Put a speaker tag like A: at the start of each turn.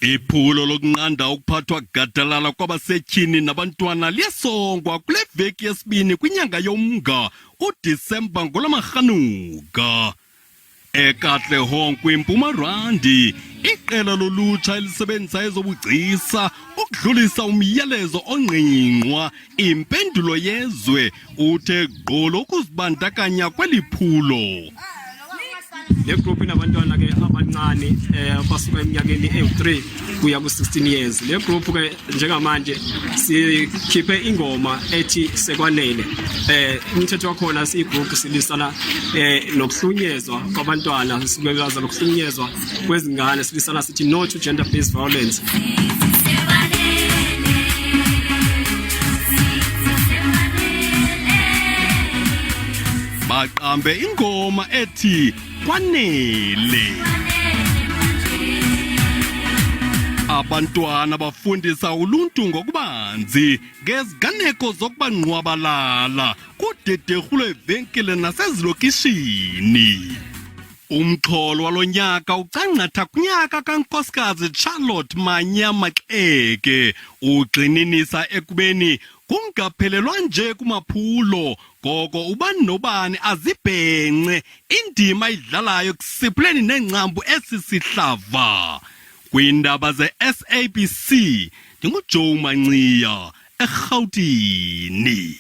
A: Iphulo lokunqanda ukuphathwa gadalala kwabasetyhini nabantwana liyasongwa kule veki yesibini kwinyanga yoMnga uDisemba ngolamarhanuka. EKatlehong kwiMpuma Randi, iqela lolutsha elisebenzisa ezobugcisa ukudlulisa umyalezo ongqingqwa impendulo yezwe uthe gqolo ukuzibandakanya kweli phulo.
B: Le group inabantwana ke abancane eh basuka eminyakeni ewu-3 kuya ku-16 years. Le group ke njengamanje sikhiphe ingoma ethi sekwanele. Eh umthetho wakhona siyi-group silisana eh nokuhlunyezwa kwabantwana, silwelaza nokuhlunyezwa kwezingane, silisana sithi no to gender based violence.
A: Baqambe ingoma ethi kwanele. Abantwana bafundisa uluntu ngokubanzi ngeziganeko zokubangqwabalala kudederhu lweevenkile nasezilokishini. Umxholo walo nyaka ucangcatha kunyaka kaNkosikazi Charlotte Manya Maxeke ugxininisa ekubeni kungaphelelwa nje kumaphulo koko ubani nobani azibhence indima ayidlalayo ekusiphuleni neengcambu esi sihlava. Kwiindaba ze-SABC ndinguJoe Manciya eRhawutini.